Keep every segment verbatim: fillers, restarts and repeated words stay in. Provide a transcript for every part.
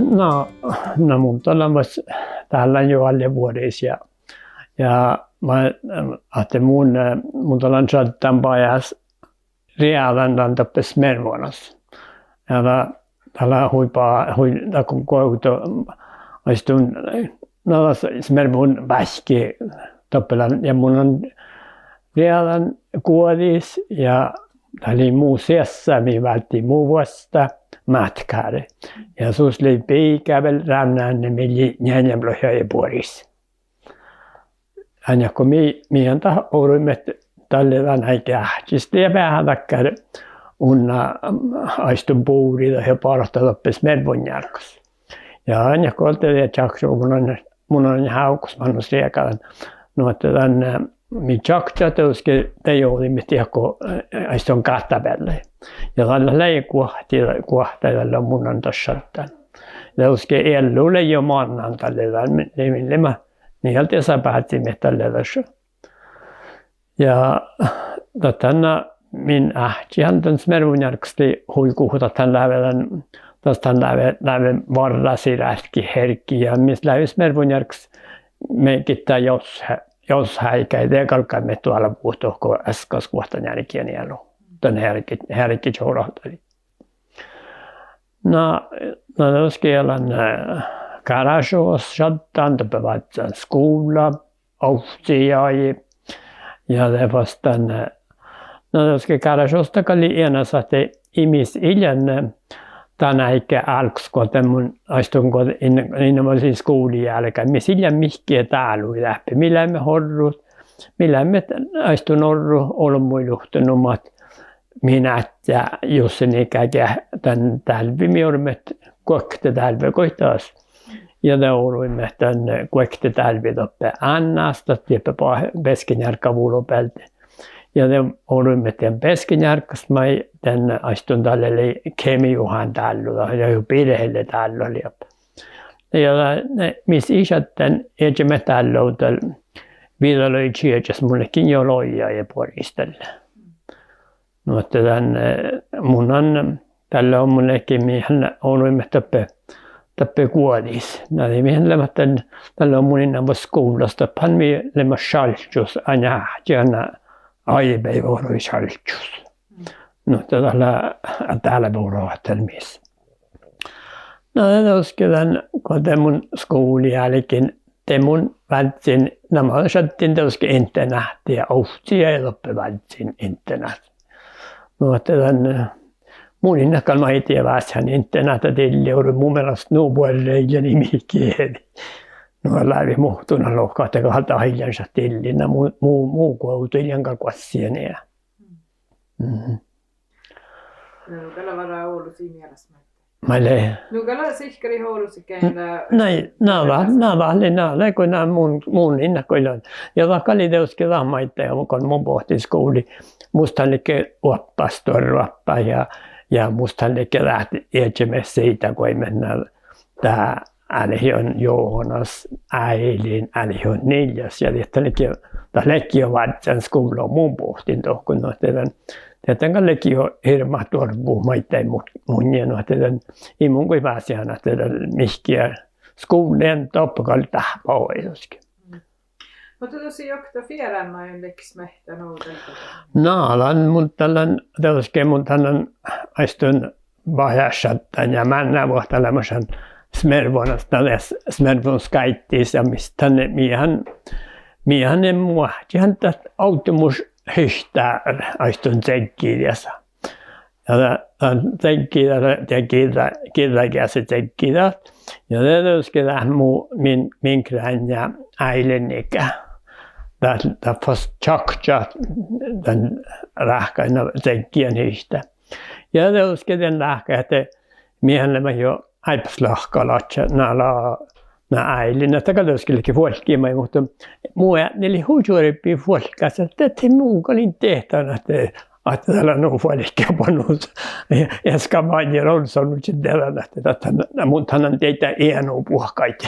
Na, na mun dal lean fas, dal lean juo alde vuoris ja, ja ma, ahte mun, mun dal lean šaddan bajás riegádan dan doppe Smervonas. Ja dat, dat lea hui ba-, hui, dat go guovtto, aistun, na dat Smervon váikki doppe lean, ja mun lean riegádan guođis ja dat lei mu seassa mii válddii mu vuostá mátkkári. Ja sus lei biigá vel ránnáin, mii lei njeallje bluohjaide buoris. Ainnas go mii, mii han dat oruimet dalle dan áigge áhčis ja veahá dakkár unna, aistun buriid ja bargit doppe Smervonnjárggas. Ja ainnas go de čakčat, mun lean, mun lean hávkus mánus riegádan. Nu ahte dan, eh, mii čakčat dieđusge de jođiimet diehgo, eh, aistun gáhtabeallái. Ja dalle lei guohta, guohta dalle mun lean dat šaddan. Dieđusge eallu lei juo mannat dalle dan, mii, mii leimmet, nie dal dies báziimet dalle dašše. Ja dat dan, min áhči han dan Smervonnjárggas lei hui guhtta, dat han lávii dan, das han lávii, lávii várrasiid ráhkadit hergii ja mis lávii Smervonnjárggas, mii gitta jos, jos háigai, de galggaimet doalvut dohko easka guohtanjárgii ealu. Dan heargge, heargge čoravdalii. Na, na dieđusge lean, eh, Kárášjogas šaddan, doppe vázzen skuvlla, ovcci jagi. Ja de fas dan, eh, na dieđusge Kárášjogas dat gal lei eanas ahte ii mis ii lean, eh, dan áigge álggos go de mun, aistun go in, in, in, in skuvlii álgán, mis ii lean mihkkege dáluid dáppe. Mii leimmet orrut, mii leimmet aistun orrut olbmuid luhtte nu mat min áddjá Jussi Niká ge dan dálvvi mii oruimet, guokte dálvvi goit das. Ja de oruimet dan, eh, guokte dálvvi doppe Ánnás, dat dieppe ba-, beaskkenjárgga vulobealde. Ja de oruimet dan beaskkenjárggas maid dan, aistun dalle lei Kemi Juhán dállu, dat lea juo birheledállu lea. Ja dat, ne, mis ii šaddan iežamet dállu ovdal viđa logi čiežas, mun ledjen juo logii buoris dalle. Nu ahte dan, eh, mun han, dalle mun ledjen, mii han oruimet doppe, doppe guođis. Na de mii han leimmet dan, dalle mun in lean fas skuvllas, doppe han mii leimmet šalččus, áidna áhčči han áibbas orui šalččus. Nu ahte dat lea, dál lea buoret ahte mis. Na de dieđusge dan, go de mun skuvlii álgen, de mun vázzin, na mun šadden dieđusge internáhta ja ovcci jagi doppe vázzin internáhta. Nu ahte dan, eh, mun in gal maid dieđe vásihan internáhta dilli, orui mu mielas nu buorre ii lean mihkkege. Nu lávii muhtun lohkat ahte gal dat ii lean šat dilli, na mu, mu, mu guovdu ii lean gal guossi nie. Mhm. Nu gal lea várra olusi mielas maid. Maid lea. Nu gal lea sihkkarit olusi ge, na, na dat, na dat lea, na lea go na mun, mun in gal lean. Ja dat gal lei dieđusge dat maiddái go mun bohten skuvlii. Mus han ledje oahppas stuorra oahppá ja, ja mus han ledje dát iežamet, siidda goimmet na dat Álehon Johanas, Áilin, Álehon Niljas, ja diet ledje, dat ledje jo vázzán skuvlla mun bohten dohko, nu ahte dan, diet gal ledje jo hirbmat doarvvut maiddái mu-, munnje, nu ahte dan, ii mun goit vásihan ahte dan mihkkege skuvlla doppe gal dáhpáhuvvá dieđusge. Muhto dušše okta fierán maid ledje smiehtán ovdal? Na dan, mun dan lean, dieđusge mun dan lean aistun bajás šaddan ja mánnávuohta leamašan Smervonas, dan S-, Smervon skáiddis ja mis dan, mii han, mii han, mu áhčči han dat ovddimuš hihtá aistun ceggi diesa. Ja dat, dat ceggi dat, dat girra-, girrageasi ceggi dat. Ja de dieđusge dat mu, min, min kránnjá Áilin Niká. Dat, dat fas čakčat dan ráhkadan ceggiin hihtá. Ja dieđusge dan ráhkadii ahte mii han leimmet juo áibbas lahkalaččat, na lea, na Áilin, dat gal dieđusge ledje fuolkkis maid, muhto mu eadni lei hui čuorbi fuolkkas ahte de mu gal in dieđe dan ahte, ahte dat lea nu fuolkká bannus. Ja, ja easka maid ii lean ollu, son nu čin dieđán ahte dat, dat, mun han dieđán eanu buohkaid.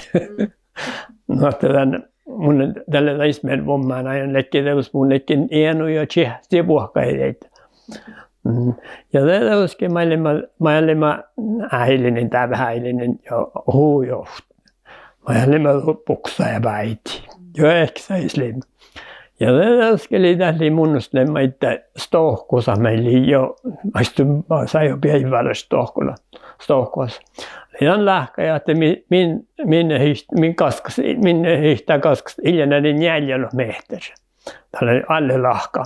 Nu ahte dan, mun dalle daid Smervon mánáid ledje dieđus, mun ledjen eanu ja čeahci buohkaid dieđán. Mm. Ja de dieđusge maid lei, maid lei, maid lei áilduin, dábehit áilduin ja hui ovtta. Maid lei, maid lei buksa ja báidi. Juohke sajis lei. Ja de dieđusge lei, dat lei, mun mus lei maiddái stohkosa maid lei jo, aistin, ma-, sa-, jo beaivválaš stohkola-, stohkosa. Lei dan láhkai ahte min, min, min hiht-, min gaskas, min hihtá gaskas iljáneaddji njealljelogi mehtera. Dat lei alle láhka.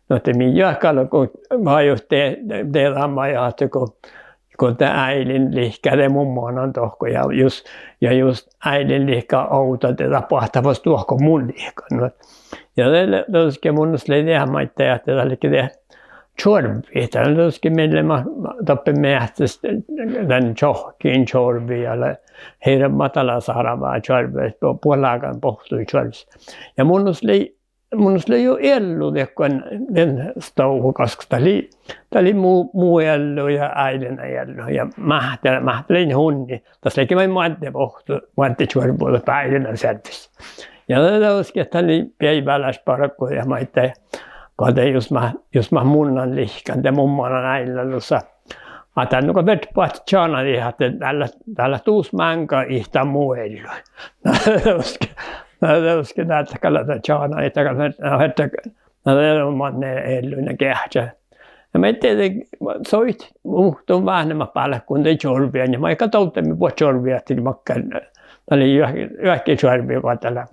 Nu ahte mii juohke gal go vajut de, de dan maid ahte go, go de áilduin lihkká de mun managan dohko ja jus, ja jus áilduin lihkká ovdal de dat boahtá fas dohko mun lihkán. Nu, ja de, de dieđusge mun mus lei diet maiddái ahte dat ledje diet čoarvvi, dat ledje dieđusge mii leimmet doppe meahccas dan čohkkin čoarvvi ja lea hirbmat dala sárvá čoarvvi, bu-, buot lágan bohtui čoarvvis. Ja mun mus lei, mun mus lei juo eallu dego dien stohu gaskas, dat lei, dat lei mu, mu eallu ja áilduina eallu ja Máhtte, Máhtte lei unni, das ledje maid moadde bohtu, moadde čoarvvu doppe áilduina searvvis. Ja de dieđusge dat lei beaivválaš bargu ja maiddái, go de jus ma-, jus ma-, mun lean lihkán de mun managan áillat lusa. Ahte nu go fertet boahtit čanadit ahte dál, dál leat dus máŋga ihtá mu eallu. Na dieđusge, na dieđusge dál dat gal dat čanadit, dat gal, na ferte, na de manne eallu na geahččá. Ja mii de soit muhtun váhnemat bálkut de čoarvviin ja maid gal dovddiimet buot čoarvvi ahte makkár, dat lei juo-, juohke čoarvvi go dat lea.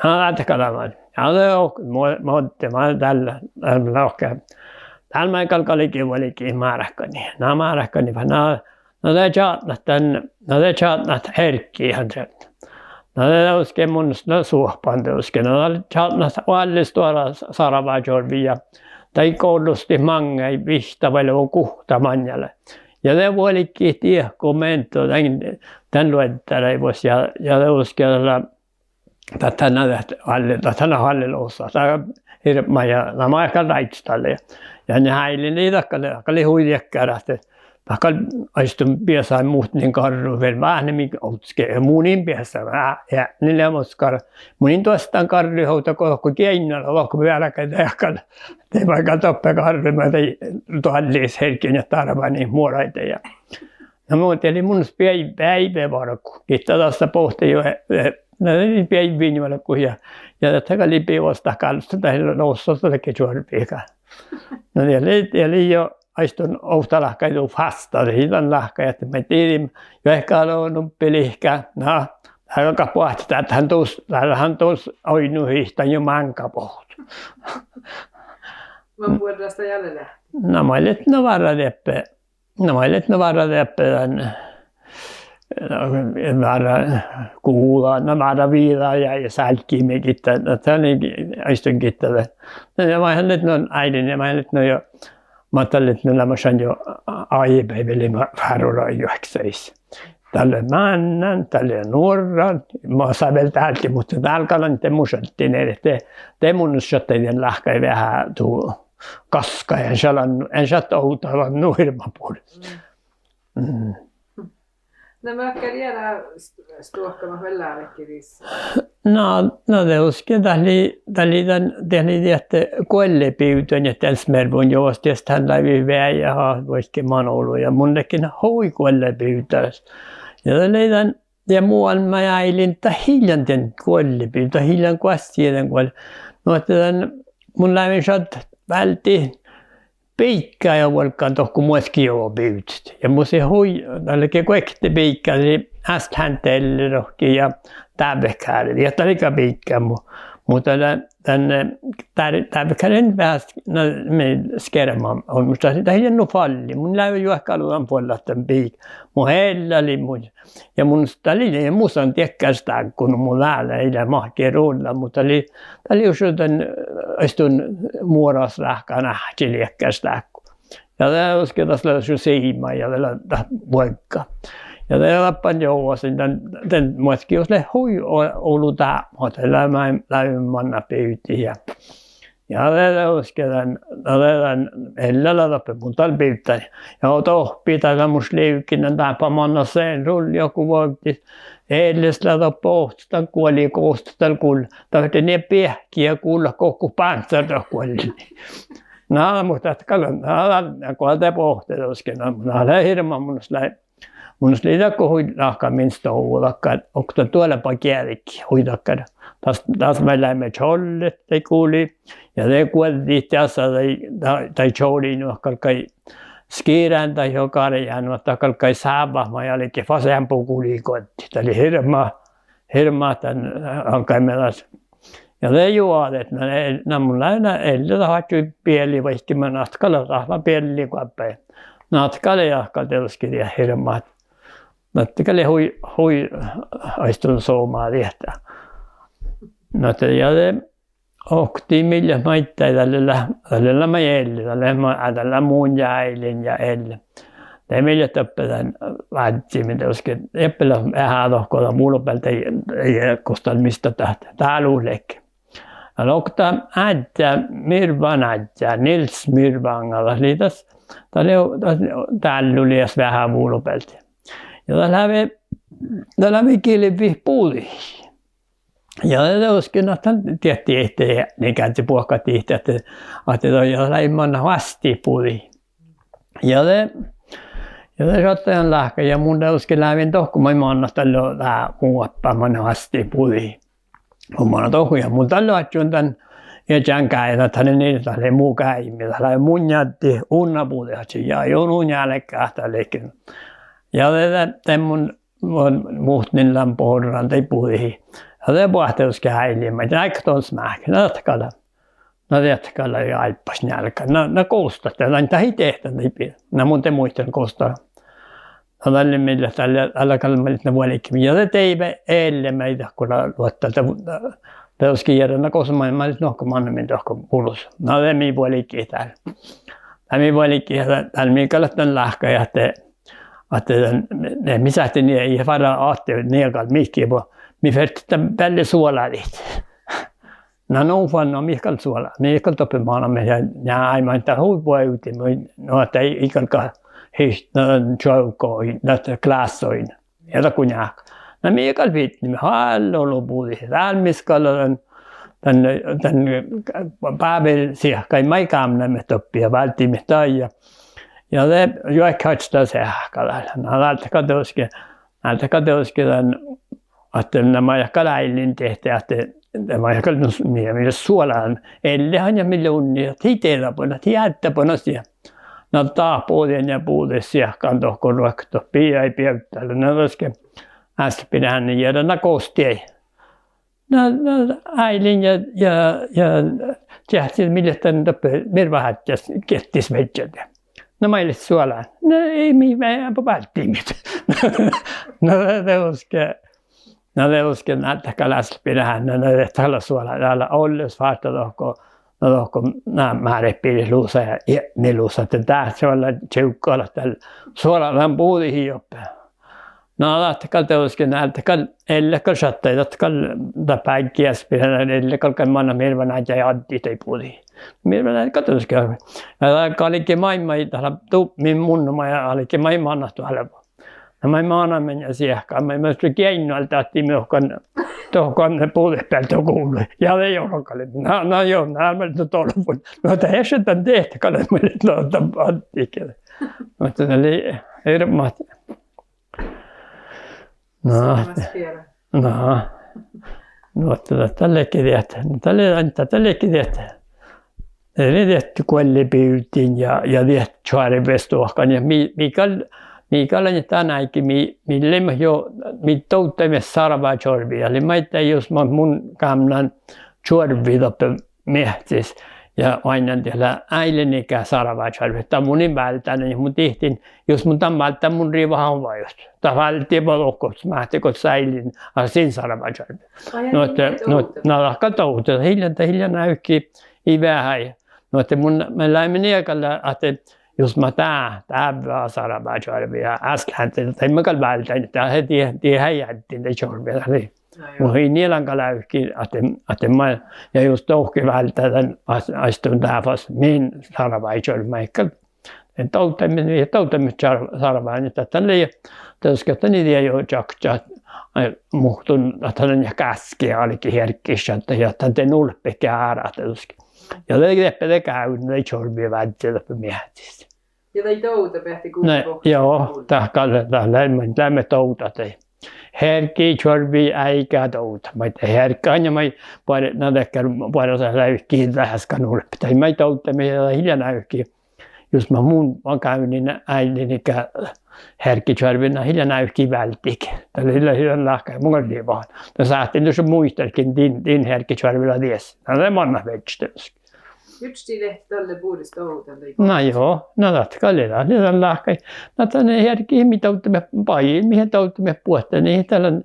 Na dat gal dat. Ja de o-, mo-, moadde, ma-, dál, dál lohká. Dál maid gal galge vuolgit márkanii. Na márkanii fas, na, na de čatnat dan, na de čatnat helggihan čat-. Na de dieđusge mun, na suohpan dieđusge, na de čatnat oalle stuorra sárvá čoarvvi ja dain gollustit maŋŋái vihtta vai leago guhtta maŋŋá lea. Ja de vuolgit diehko meaddel dan, dan luoddalaivvos ja, ja dieđusge dat lea, dat, dat, na dat oalle, dat, dat oalle lusa, dat hirbmat ja na maid gal ráiddus dalle. Ja, ja ne áilduin dat gal, dat gal lei hui diekkár ahte dat gal aisttui beasai mutnjin garrut vel váhnemiin ovddasge, ja mun in beasa, ja, ja, ni lea mus garra. Mun in duostan garrui ovdal go, go geainna lea dohko bealgai, dat gal, de maid gal doppe garrui, ma-, de doallis helggiin ja dárvánit muoraide ja. Na mun, dat lei mun beai-, beaivebargu. Gitta dasa bohte juo, eh, na beaivvinjuolggus ja, ja dat gal lei bivas dat gálsset dat lusa dat ledje čoarvvi gal. Na dat lei, dat lei juo aisttun ovtta láhkai du fásta, dat lei dan láhkai ahte maid diidii, juohke gal lea nubbi lihkká, na, dat gal boahtit, dat han dus, dat han dus oidno ihtá juo máŋga bohtu. Mat buorre dat ja lea? Na maid leat, na várra dieppe. Na maid leat, na várra dieppe dan, na, várra guđa, na várra viđa ja, ja sálggimin gitta, na dat lei aisttun gitta de. Na ja maid han leat nu áidin ja maid han leat nu juo, mat dat leat nu leamašan juo áibbas vel leat fárrulaga juohke sajis. Dalle mánnán, dalle nuorran, ma-, sa-, vel dálki, muhto dál gal lean de mu šattai, de, de mun šattai dien láhkai veahá du gaskka, en šat lean, en šat ovdal lean nu hirbmat bures. Mm. Na makkár eará st-, stuohkamat vel lávehii dis? Na, na dieđusge dat lei, dat lei dan, dat lei diehte guollebivdda, ja dan smervvuin jus, dies dan lávii veahá vuoikke man olu ja mun ledjen hui guollebivddas. Ja dat lei dan, ja mun maid áilduin dat ii lean dien guollebivdda, dat ii lean goassege dien guol-, nu ahte dan, mun lávejin šaddat váldit biigá ja vuolggán dohko muotkki juo bivdit. Ja mus lei hui, dat lei ge guokte biigá, dat lei Ásta Hánte Elle dohko ja Dábehit Káre, ja dat lei ge biigá mu-, muhto dat, dan, eh, Dá-, Dábehit Káre veahá, na, mii skereamet, muhto dat ii lean nu falli, mun láven juohke alu dan fuollat dan biigá. Mu Elle lei mu Ja mun, dat lei, ja mus lean diekkár stággu, nu mun dál ii lean mahke rullan, muhto dat lei, dat lei dušše dan, eh, aisttun muoras ráhkadan áhčči diekkár stággu. Ja dat dieđusge das lea dušše siimma ja dat lea dat vuolgga. Ja de dáppe jovvasin dan, dan muotkki jus lea hui o-, olu dábmu, dat lea maid, lávejin mannat bivdit ja Ja de dieđusge dan, na de dan Elle lea doppe mun dal bivddan. Ja dohko dat leamaš livgen dan dáppe mannat sen rulli joku vuovddis. Elles lea doppe ohcat dan guoli, go dal gull-, dat ferte nie beahkki ja gullat gokko bánsára dat guolli. Na, muhto dat gal, na, na, go de bohte dieđusge, na, na lea hirbmat, mun lean, mun lean dakkár hui lahka min stova, dakkár, okta duolba geađggi, hui dakkár. Das, das maid leimmet čollet daid gulii, ja de guođđit dasa daid, da-, daid čođiid nu galggai skirán dahje garján, nu ahte dat galggai sávvat maid álge fas eambbo gulii guođđit. Dat lei hirbmat, hirbmat dan, galggai meanas. Ja de juođet, na, na mun lean, na Elle dat oaččui bielli vaikke, mun ahte gal dat lea bielli goappá. Na dat gal lei, dat gal dieđusge diet hirbmat. Na dat gal lei hui, hui aistun somá diehtit. Na de, ja de oktii mii leat maiddái, dalle lea, dalle lea maid Elle, dalle lea ma-, dalle lea mun ja áilin ja Elle. De mii leat doppe dan vázzit dieđusge, doppe lea veahá dohko dan vulbealde, dieđusge gos dat mis dat, dat dálu ledje. Ja okta áddjá, mirvvanáddjá, Nils Myrvanga, dat lei das, dat lei, dat dálu lei veahá vulbealde. Ja dat lávii, dat lávii gilvvit buđiid. Ja de dieđusge na dat diehtit, diehtit, ni gal buohkat diehtit ahte, ahte dat, ja dat lávii mannat vásttit buđiid. Ja de, ja de šattai dan láhkai ja mun dieđusge láven dohko maid mannat dalle dá mu oappá mannat vásttit buđiid. Mun mannat dohko ja mun dalle oaččun dan, ja čean gáidnat, dat lei, dat lei mu gáimi, dat lávii mu njaddit unna buđeaččaid ja jo nu njálgá dat ledje. Ja de, de, de mun, mun muhtin lean borran daid buđiid. Ja de boahti dieđusge áilin maid, áiggat don smáhkit, na dat gal, na dat gal lei áibbas njálggat, na, na gos dat, na dat ii diehtán daid bi-, na mun de muittán gos dat. Na dalle mii leat, dalle, dalle gal mii leat vuolgit ja de deive Elle maid dohko luotta, dat, dat dieđusge jearrá na gos maid, maid leat nohko mannamin dohko vulus. Na de mii vuolgit dál. Na mii vuolgit ja dál mii gal leat dan láhkai ahte, ahte dan, ne, mii sáhttit nie, ii fara ahte nie gal mihkkege, mii fertet dan beale suoladit. Na nu fal, na mii gal suola-, mii gal doppe manamet ja, ja ai maid dat hui vuovdit, mii, no dat ii gal, gal hit, na čuovggoin, na glásoin. Ja dat gal njáhká. Na mii gal fidnemet hállolu buđiid, dál mis gal dan, dan, dan bávir siehkái maid gámnamet doppe ja váldiimet daid ja, ja de juohke oaččut seahka dál. Na dál dat gal dieđusge, dál dat gal dieđusge dan, ahte na maid gal áilin diehtit ahte, de maid gal nu s-, mii, mii suola-, Elle han ja mii lea unni, ahte ii dieđe buen, ii ádde buen sie. Na dat bođii ja bođii siehkan dohko ruoktot doppe ja bievddalit, na dieđusge Áspelin Ánne jearrá na gos dii. Na, na áilin ja, ja, ja čeahci mii leat dan doppe mirvvahatjás geattis viežžat. Na maid leat suolán? Na ii mii, mii eambbo váldiimet. Na dieđusge, na dieđusge, na dat gal Áspelin Ánne, na dat gal lea suola, dat lea olles fártta dohko, na dohko, na Máret Birgit lusa ja Eadni lusa, ahte dát suola čivggalat dál, suola dan buđihii doppe. Na dat gal dieđusge, na dat gal Elle gal šattai, dat gal, dat bággi Áspelin, Elle gal, gal mannat mirvvanáddjái addit daid buđiid. Mirvvanáddjái gal dieđusge. Ja dat galge maid, maid, dat lea du-, min munno maid, galge maid mannat doalbmo. Na maid manamet ja siehkát, maid, maid geainnu alde ahte mii dohko, dohko buđetbealde guvlui. Ja de jorgalii. Na, na jo, na maid leat nu dolbmui. Na dat ii šat dan diehtit gal, maid leat nu dan addit. Muhto dat lei hirbmat. Na, na, nu ahte dat ledje diehtit, dat ledje, dat ledje diehtit. Ii diehtit guollibivdin ja, ja diehtit čoarvvi stuhkan. Ja mii, mii gal, mii gal leimmet dan áigge, mii, mii leimmet jo, mii dovdaimet sarvá čorvvi. Ja lei maiddái jus mat mun gámnen čuorvvi doppe meahcis. Ja oainnán diet lea áilin gal sarvá čoarvvi. Dat mun in váldán, mun dihten, jus mun dan váldán, mun rivahan vajut. Dat váldii ba dohko, máhte gos áilin, a sin sarvá čoarvvi. Nu ahte, nu, na dat gal dovde, hiljan, dat hiljan ávki ii veahá. Nu ahte mun, mun lean nie gal ahte jus mat dá, dávve sarvá čoarvvi ja áskán, dat mun gal váldán, dat die, die eai áddin daid čoarvvi, dat lei. Muhto in nie lean gal ávki ahte, ahte ma-, ja jus dohko váldá dan, as-, aistun dá fas min sarváid čoarvvi maid gal. Dovdaimet, dovdaimet čar-, sarváid, dat dan lei, dieđusge dat nie dieid jo čakčat, muhtun, dat dan lei gáskke álgit earggišat ja dat de nulppet gearát dieđusge. Ja de, de, de gávdno, de čuorvvi vázzit doppe meahcis. Ja daid dovdda beahte gu-, ne, bohccuide, joo, gul-, dat gal, dat lea, man-, leat dovdat daid. Hearggi, čuorvvi, áigá, dovdat. Maid hearggi ja maid buor-, na dakkár buoret lávejit giđđat easka nurppi. Daid maid dovddamin, dat ii lean ávki. Jus ma-, mun, mun gávdnin áidniid hearggi, čuorvvi, na ii lean ávki váldit. Dat lea, lea, lea láhkai, mun gal libahan. Na sáhtán dušše muitallat, gii din, din hearggi, čuorvvi lea dies. Na de manná viežžat dieđusge. Jurddaštit leat dalle bures dovdan daid? Na joo, na dat gal lea, dat lea láhkai. Na dat hearggi mii dovddiimet, bajil mii dovddiimet buot, nie dat lea,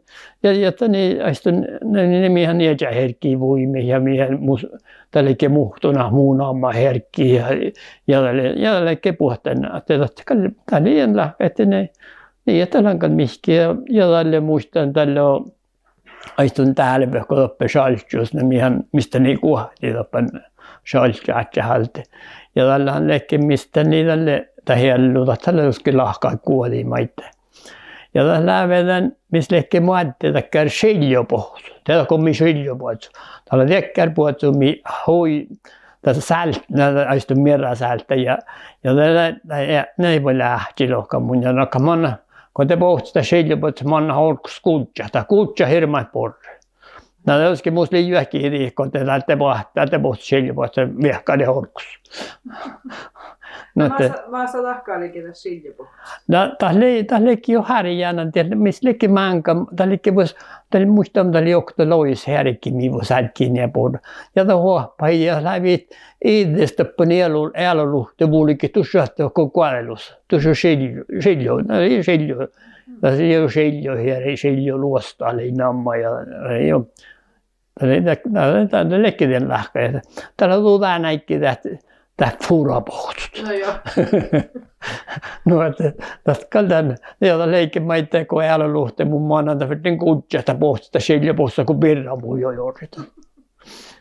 ja, ja dat nie, aistun, ne, ne, ne mii han ieža hearggi vuimet ja mii han mus-, dat ledje muhtun mu namma hearggi ja, ja dat lea, ja dat ledje buot, ahte dat gal, dat lea láhkai ahte ne, nie dat lean gal mihkkege ja, ja dalle muittán dalle aistun dálvet go doppe Šalččus, na mii han, mis dat nie guohti doppe Šalčču ádját alde. Ja dalle han ledje mis dat nie dalle dat eallu, dat lea dieđusge láhkai guođi maiddái. Ja dat lávejit dan mis ledje moadde dakkár šiljobohccu. Dieđát go mii šiljobohccu? Dat lea dakkár bohccu mii hui, dat sált-, na, aistun mierra sáltá ja, ja dat lea, dat lea, ne vel áhči lohkat mun ja, na gal manná, go de bohcciimet dat šiljobohccot, manná olggos gužžat, dat gužžat hirbmat borre. Na dieđusge mus lei juohke dihko ahte dat de boh-, dat de bohcciimet šiljobohccot viehkalit olggos. Na, na ahte, mas-, mas dat galge dat šiljobohccot? Na dat lei, dat ledje juo hárjánan, dat mis ledje máŋga, dat ledje vuos, dat lei, muittán, dat lei okta logisheargi mii vuos álggii nie borrat. Ja dat oahpahii ja lávejit iđđes doppe ealu-, ealu luhtte vulget dušše ahte go goađelus. Dušše šiljo, šiljo, na, šiljo. Dat lei šiljo, ja šiljo luosttá lei namma ja, ja. Dat lei, dat, dat, dat ledje dien láhkai. Dat lei du dán áigge dat, dat furabohccot. Na jo. Nu ahte, dat gal dan, ja dat ledje maiddái go ealu luhtte mun mannan dat ferten gužžat dat bohccot dat šiljobohccu go birra mu juo jorridan.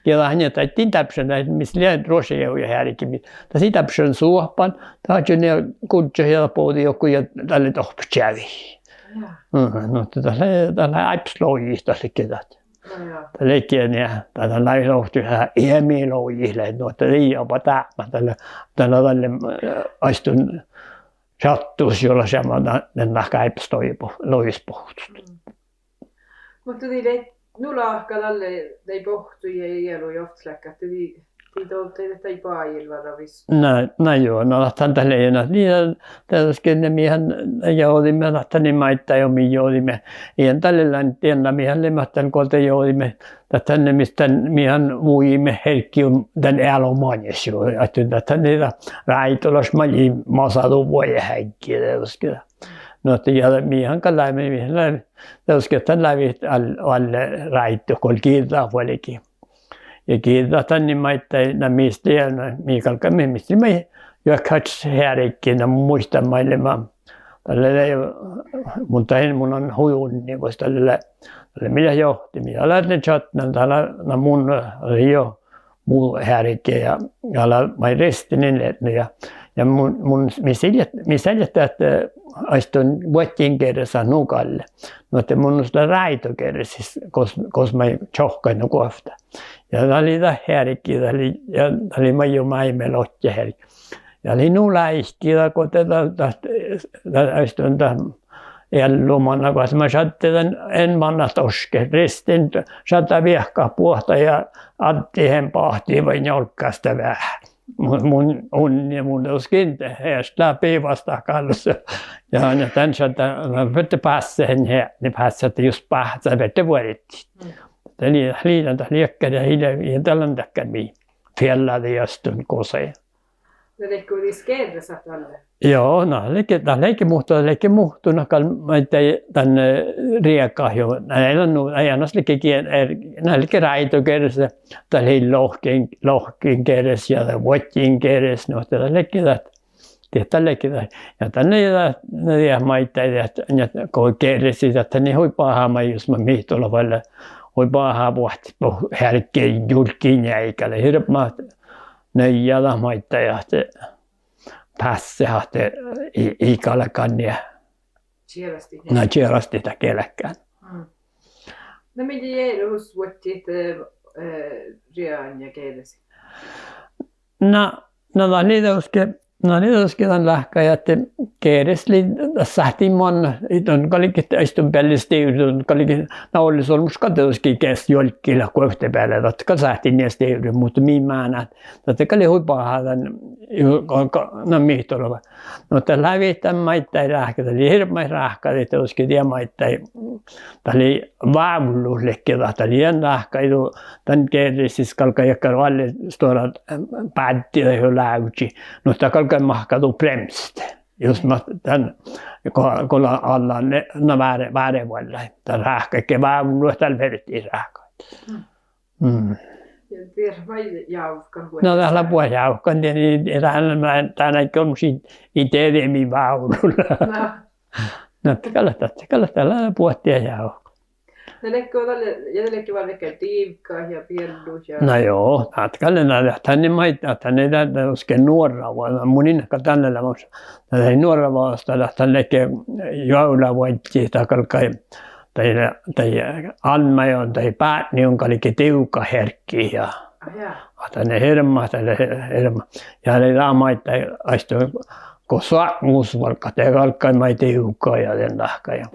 Ja dat nie, dat dii dárbbašan, dat mis lea ruoššajeavjjaheargi, dat sii dárbbašan suohpan, dat oaččui nie gužžat ja bođii juo go ja dalle dohppet čeavehii. Ja. Mhm, nu ahte dat lea, dat lea áibbas logis, dat ledje dat. Na jo. Dat ledje nie, dat, dat lávejit ovččo, ii mii logis leat, nu ahte dii oba dáhpmat, dat lea, dat lea dalle, eh, aistun šattus juo leat šamat, na, ne láhkai áibbas logis bo-, logis bohccot. Mm. Muhto dii leat nu láhka dalle daid bohccuide ja ealu ovttas láhkai ahte dii, dii dovddašit daid bajil várra visot. Na, na jo, na dat han dat lei, na, nie, dieđusge mii han jođiimet, dat han nie maiddái mii jođiimet. Ii dalle lean dieinna, mii han leimmet dan go de jođiimet, dat han nie mis dan mii han vujiimet hearggi dan ealu maŋis juo, ahte dat han nie dat ráidolaš maid lei masadu vuoje hearggi dieđusge. Nu ahte ja mii han gal lávejit, mii lávejit, dieđusge dat lávejit al-, alle ráidu go giđđat vuolgit. Ja giđđat dan nie maiddái, na mis lei, na mii galggai, mii, mis lei maid juohkehaččas heargi, na muittán maid lei ma-, dalle lei, mun dain, mun lean hui unni vuos dalle, dalle mii lea johtimin, ja lea ne čatnan, dat lea, na mun, eh, jo mu hearge ja, ja lea maid ristinin leat ja, ja mun, mun, mis ii leat, mis ii leat dat, eh, aistun vuodjin gerresat nu galle. Nu ahte mun lean ráidogerresis gos, gos maid čohkkaid nu guovtá. Ja dat lei dat heargi, dat lei, ja dat lei maid juo máilmmi lodjeheargi. Ja lei nu láiki dat go de dat, dat, dat aistun dat eallu manná go maid šaddá dan, en manná doške, ristin, šaddá viehkat buohta ja addit en bahtii vai njálggásta veahá. Mun, mun unni, mun dieđusge in, eaš lea bivas dat gállos. Ja, ja dan šaddá, na, ferte básse, nie, nie básse, ahte jus báhcá, ferte vuordit. Dat lei, lei dan dat liekkár ja ii lean, ja dat lea dakkár mii fielladii aistun gusai. Na ledje dis gerresat dalle? Joo, na ledje, dat ledje, muhto dat ledje muhtun gal maiddái dan, eh, riegat juo. Na eai lean nu, eai annás ledje ge-, er-, na ledje ráidogerresat, dat lei lohken, lohken gerres ja dat vuodjin gerres, nu ahte dat ledje dat, dieđusge dat ledje dat. Ja dan nie dat, na dieđát maiddái dat, ja go gerresi dat, dat nie hui bahá maid jus maid mihttolaš vuolle, hui bahá buot, bu-, hearggi julggi njeaigále, hirbmat nuijjadat maiddái ahte básse ahte ii, ii galgan nie. Čierastit. Na čierastit dat gelkán. Mm. Na mii earahus vuodjit, eh, eh, riegáin ja gerresin? Na, na dat lei dieđusge, na lei dieđusge dan láhkai ahte geres lei, dat sáhttii mannat, don galget aistton beallái stivrut, don galget, na olles olmmoš gal dieđusge geas juolggilat guovttebeale, dat gal sáhttii nie stivrut, muhto mii mánát, dat gal lei hui bahá dan, ju-, ga-, ga-, na mihttoluođa. No dat lávejit dan maiddái ráhkadit, dat lei hirbmat ráhkadit dieđusge die maiddái, dat lei vávlut ledje dat, dat lei dan láhkai du, dan geres galggai dakkár oalle stuorra, eh, báddi dahje lávžži. Nu dat galggai mahka du bremset. Jus mat dan, go, go lea allan, na váre-, várevuollái. Dat ráhkadedje vávlut dal fertii ráhkadit. Mm. Ja dier maid jávkan. Na dat lea buot jávkan, die, die, dán, dán ii olmmoš, ii dieđe mii vávlut lea. Na. Na dat gal, dat gal, dat lea buot die jávkan. Na ledje dalle, ja ledje vel dakkár divgat ja biellut ja. Na jo, dat gal lea, dat, dat lei maid, dat lei dat, dat dieđusge nuorravuođa, mun in gal dalle leamaš. Dat lei nuorravuođas, dat, dat ledje juovlavuodjit, dat galggai, dat, dat Almma-Jon, dat bátnejuoga galge divgat hearggi ja. Ah, ja. Dat lei hirbmat, dat lei hirbmat. Ja lei dat maiddái aistton, go soatmus vuolggat, de galggai maid divgat ja dan láhkai ja.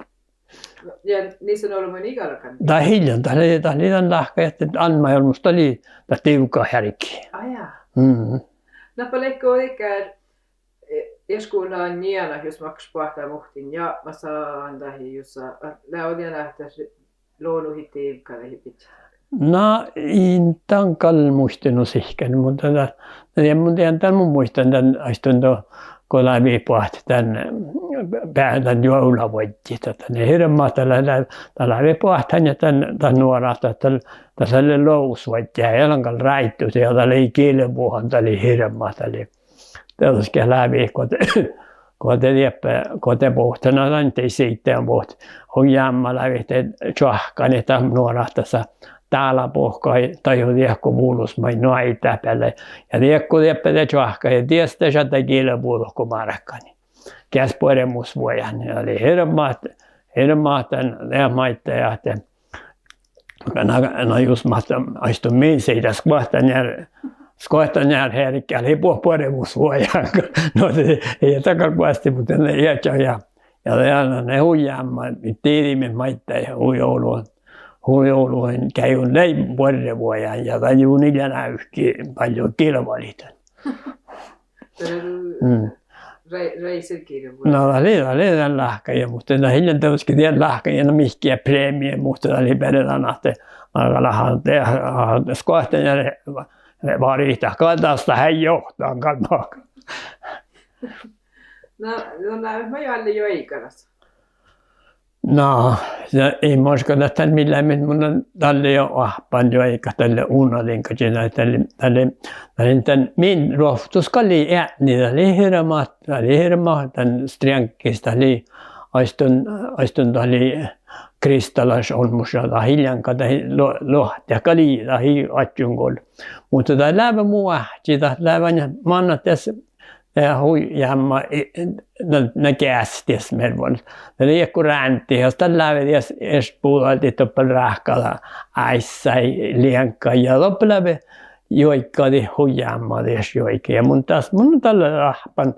Ja nissonolbmuin ii galgan? Dat ii lean, dat lei, dat lei dan láhkai ahte Almma-Jon olmmoš dat lei dat divgat hearggi. Ah, ja. Mm. Nuppi ledje dakkár, eh, iešguđetlágan njealat jus makkár boahtá muhtin jatmasa dahje jus, eh, lea dien ahte lonuhit divgat dahje bidjat. Na, in dan gal muitte nu sihkkar, muhto dat, ja mun dieđán dan, mun muittán dan aistton do, go lávejit boahtit dan, be-, dan juovlavuodjit, dat lei hirbmat, dat lávejit boahtit dan, dan nuorat, dat, dat lei lovusvuodjá, ja dan gal ráiddut, ja dat lei gilbut, dat lei hirbmat, dat lei dieđusge lávejit go de, go de dieppe, go de bohte, na dan de siidde bohte. Hui jámma lávejit de čoahkkanit dat nuorat dasa dálabuohkái, dahje diekko vulus maid noaidá beallái. Ja diekko dieppe de čoahkkanit, ja dies de šaddá gilbu dohko márkanii. Geas buoremusvuojan, ja lei hirbmat, hirbmat dan, de maiddái ahte Na, na jus mat aistun min siidda, skuohta njear, skuohta njear heargá lei buot buoremusvuojan. No de, ii dat gal boasti, muhto de ieža ja, ja, ja, na ne hui jámma, diđiimet maiddái hui olu, hui olu, geaiguin lei buorrevuojan ja dan jus ii lean ávki, báljo gilvalit dan. Mm. Rei-, reisirgirjevvuođa. Na dat lei, dat lei dan láhkai ja, muhto dat ii lean dieđusge dien láhkai ja, na mihkkege preemia, muhto dat lei beare dan ahte, na gal han de, skuohta njear varit dat gal das, dat eai johtan gal mat. Na, no, na, ma jo álle juoigalas. Na, ja ii maška dat dan mii leimmet, mun dalle jo oahppan juoigat dalle unadiŋggažii, dalle, dalle, dalle dan min ruovttus gal lei eadni, dat lei hirbmat, dat lei hirbmat dan striaŋkkis, dat lei aistun, aistun dat lei kristtalaš olmmoš, dat ii lean gal dat luo-, luohti gal lei, dat ii oaččun gul. Muhto dat lávii mu áhčči, dat lávii mannat dies, eh, hui jámma, na, na geas dies mearvvon. Dat lei go ránddi, ja dat lávii dies ieš buđaldit doppe ráhkadit áissái, lieŋggaid ja doppe lávii juoigadit hui jámma dies juoigat. Ja mun das, mun dalle oahppan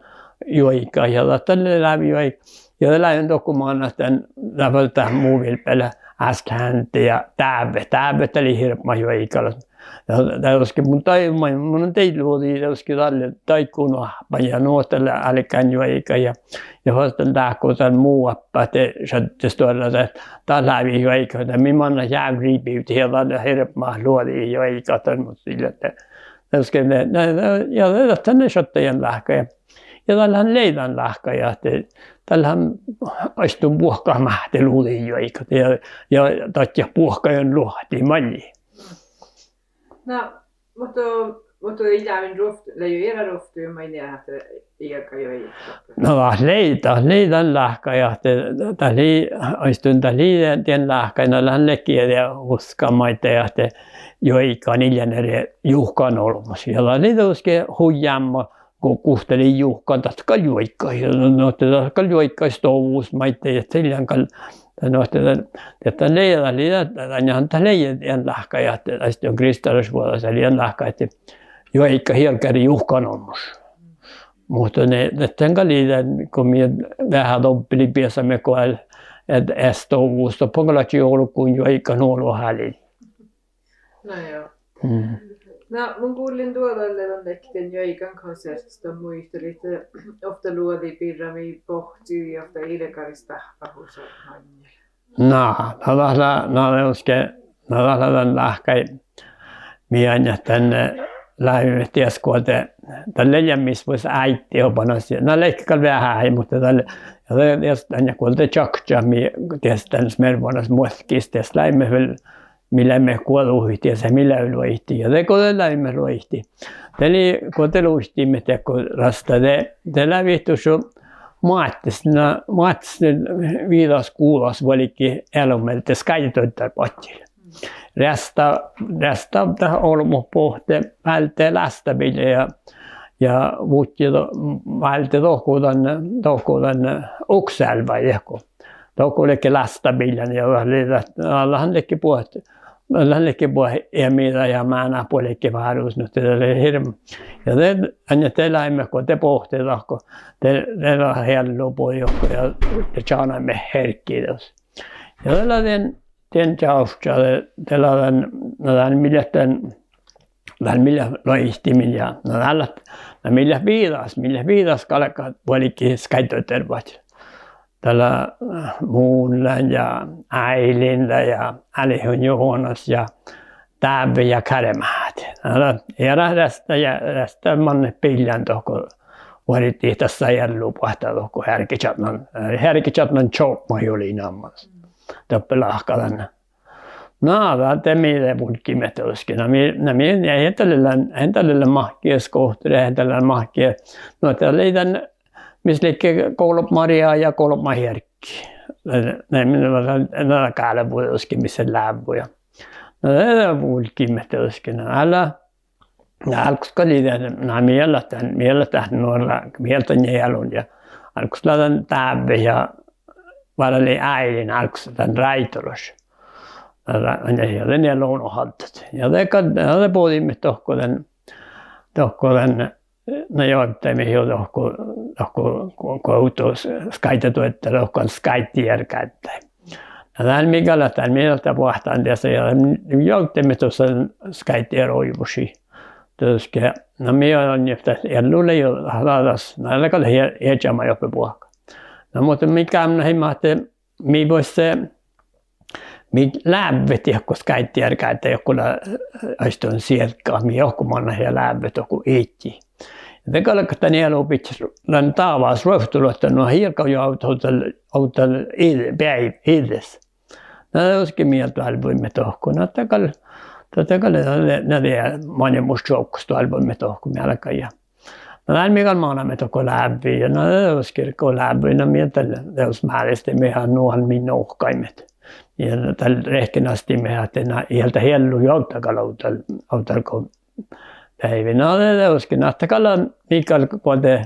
juoigat ja dat dalle lávii juoigat. Ja dat lávii dohko mannat dan, dat vel dat mu vilbele, Ask Hände ja Dávvet, Dávvet dat lei hirbmat juoigalas. Ja dieđusge mun daid, mun, mun daid luđiid dieđusge dalle daiguin oahppan ja nu ahte lea álgán juoigat ja, ja fas dan dáhko dan mu oappá de šadde stuorra dat, dat lávii juoigat, dat mii mannat jávrrii bivdit ja dalle hirbmat luođi juoigat dan, muhto ii leat, dieđusge ne, ne, ne, ja dat dan šaddá dan láhkai ja, ja dalle han lei dan láhkai ahte dalle han aistun buohkat máhte luđiid juoigat ja, ja dadjat buohkaid luohti maid. Na, muhto, muhto ii lean ruovt-, lei jo eará ruovttuid maid nie ahte ieža juoigat. Na dat lei, dat lei dan láhkai ahte, dat lei, aistun dat lei dien, dien láhkai, na dat ledje dien uskan maiddái ahte juoigat ii lean eará juhkan olbmos. Ja dat lei dieđusge hui jámma, go guhtta lei juhkan, dat gal juoigat. Ja nu ahte dat gal juoigat stovvus maiddái, dat ii lean gal, nu ahte dat, dat lei, dat lei, dat, dat, dat lei dien láhkai ahte, aistun kristtalaš vuođas lei dien láhkai ahte juoigat hielgari juhkan olmmoš. Muhto ne, ne dan gal lei dan, go mii veahá dobbelii beasaimet go eat eastovu, doppe gal ledje olgun juoigat nu olu háliidit. Na ja. Mm. Na mun gullen duođalle dan ledje dan juoigankonsertta, muitalit ovtta luođi birra mii bohcciimet ovtta ilgaris dáhpáhusat maŋŋel. Na, na dat lea, na dieđusge, na dat lea dan láhkai, mii ain dan, eh, láviimet dies guođe, dalle lei mis vuos áiddi obanas ja na ledje gal veahá, muhto dalle, ja de, dies dan ja guođe čakčat mii dies dan smervonas muotkkis dies láviimet vel, mii leimmet guođuhit dies, mii lei luoidit ja de go de láviimet luoidit, de lei, go de luittiimet dego rasta de, de lávii dušše moattis, na moattis viđas guđas vuolgit ealu mielde skáideduoddar badjel. Reasta, reasta dat olbmot bohte válde lástabiilla ja, ja vuđđi do-, válde dohko dan, dohko dan okseálvái dego. Dohko ledje lástabiillan ja dat lei dat, dat han ledje buot, dat han ledje buot eamiida ja mánát buot ledje várus, nu de lei hirbmat. Ja de, ain de láviimet go de bohte dohko, de, de eallu buot dohko ja de čanaimet herggiid dus. Ja de lea dan, dan čavčča, de, de lea dan, na dan mii leat dan, dan mii leat luoidit ja, na dat lea, na mii leat viđas, mii leat viđas galgat vuolgit skáideduoddar badjel. Dat lea, eh, Munlán ja Áilindá ja Álihun Jonas ja Dávve ja Káremeháhti. Na dat, ja dat reasta ja, reasta mannet biillan dohko vuordit dasa eallu buot dohko heargečatnan, heargečatnan čobmahii nammas. Doppe lahka dan. Na dat de mii de vulggiimet dieđusge. Na mii, na mii, ja eai dalle lean, eai dalle lean mahkii skohtere, eai dalle lean mahkii. Nu dat lei dan, mis ledje golbma rea ja golbma hearggi. Na, na, na, na gálvu dieđusge mis lei lávvu ja. Na de, de vulggiimet dieđusge, na dat lea, na álggos gal lei dan, na mii leat dan, mii leat dan nuorra, mii leat dan ealun ja álggos lea dan Dávve ja várra lei Áilin álggos dan ráidolaš. Ja de, ja de eai lean ođđa. Ja de gal, ja de bođiimet dohko dan, dohko dan, na joavddiimet juo dohko, dohko go-, govdo skáideduoddar, dohko skáiddejeargádda. Na dál mii gal, dál mii dat boahtán dies ja joavddiimet dušše skáiddejearoivvuši. Dieđusge, na mii oinniimet dat eallu lei juo hlađas, na dat gal iežamet doppe buohkat. Na muhto mii gámnnahiimet ahte mii vuos, mii lávvet dego skáiddejeargádda, dohko lea aiston sierggat, mii dohko mannat ja lávvet dohko idji. Ja de galgat dan ealu bidjat dan dávás ruovttoluotta, nu ii gal juo ovdal, ovdal id-, beai-, iđđes. Na dieđusge mii doalbmuimet dohko, na dat gal, dat gal, na de maŋimuš čuovggas doalbmuimet dohko mealgai ja. Na dál mii gal manamet dohko lávvi ja na dieđusge go lávvui, na mii dal dieđus málestiimet ja nu han mii nohkaimet. Ja dal rehkenasttiimet ahte na ii dat eallu juo ovdal gal ovdal, ovdal go beaivvi. Na de dieđusge, na dat gal, mii gal guođe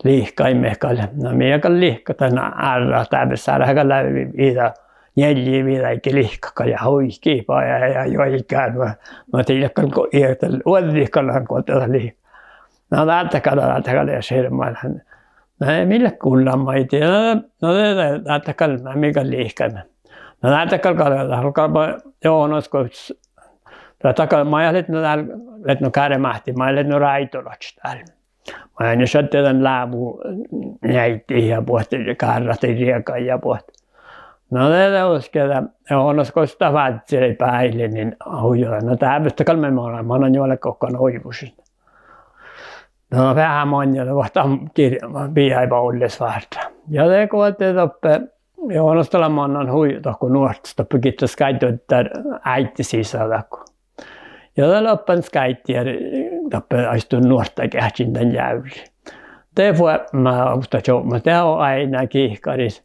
lihkaimet gal. Na mii gal lihkat dan árrat, Dávve-Sárá gal lávii viđa, njeallje viđaige lihkat gal ja hui gihpa ja, ja juoigat, na, na dii leat gal go ii dat oađđit gal han guođe dat lihkat. Na dál dat gal, dál dat gal ieš hirbmat. Na mii leat gullan maid ja, na de, de, dál dat gal, na mii gal lihkaimet. Na dál dat gal, gal, gal, gal, Jonas gal, dat gal, maid leat nu dál, leat nu Káremeháhti, maid leat nu ráidolaččat dál. Maid ain šadde dan lávu njeaidit ja buot, gárrat riegaid ja buot. Na de dieđusge dat, Jonas gal dat vázzii báilin hui juo, na Dávve, dat gal maid mana-, mana juo gal gohčodit oivušit. Na veahá maŋŋel vuohta gir-, bijai bálles várra. Ja de guođe doppe, Jonas dat lea mannan hui dohko nuorttas, doppe gitta skáiddeduoddar áiddi sisa dohko. Ja dat lea oppán skáiddejear-, doppe aiston nuorttageahčin dan jávrri. De fuobmá ovtta čuovvut, de oaidná gihkaris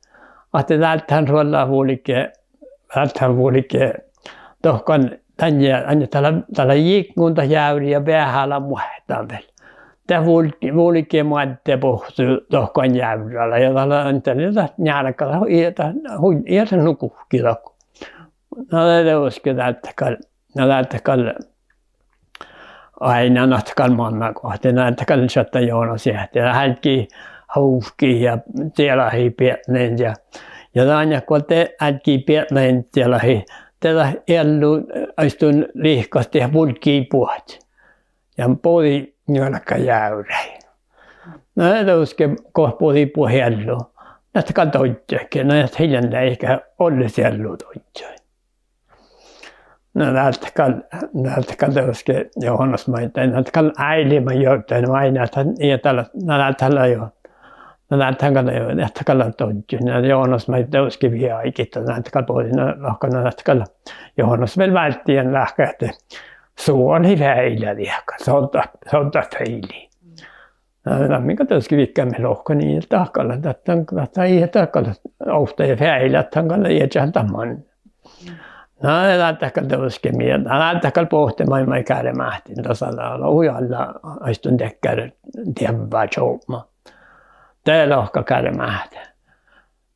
ahte dáldet han ruollat vulge, dáldet han vulge dohko dan ja, dan ja dat lea, dat lea jiggun dat jávri ja veahá lea muohtan vel. Dat vulge, vulge moadde bohccu dohko jávrále ja dat lea, dat lea dat njálgá, dat ii dat, hui, ii dat nu guhkki dohko. Na de dieđusge dáldet gal, na dáldet gal oaidnán ahte gal manná gohte, na dat gal šattai Jonas eahti, dat álggii hovkit ja cielahit biednain ja, ja dan go de álggii biednain cielahit, de dat eallu aistun lihkastit vulggii buot ja bođii njuolga jávrái. Na dieđusge go bođii buot eallu, na dat gal dožžai, na dat ii lean deike olles eallu dožžai. Na dat gal, na dat gal dieđusge Jonas maiddái, na dat gal áilii maid jurddašit, na, na dat gal, na dat gal lea jo, na dat gal lea jo, na dat gal lea dožžu, na Jonas maiddái dieđusge viehkadit, na dat gal bođii, na lohká, na dat gal, Jonas vel válddii láhkai ahte suolit feailá diehka, soddat, soddat feailii. Na, na mii gal dieđusge viehkáimet lohkat, ii dat gal, dat, dat ii dat gal, ovtta ja feailá, dat gal ieža dat manne. Na dat gal dieđusge mii, na dat gal bohte maid, maid Káremáhtin dasa, dat lea hui alla aistun dakkár dievva čuovvut. De lohká Káremáhte: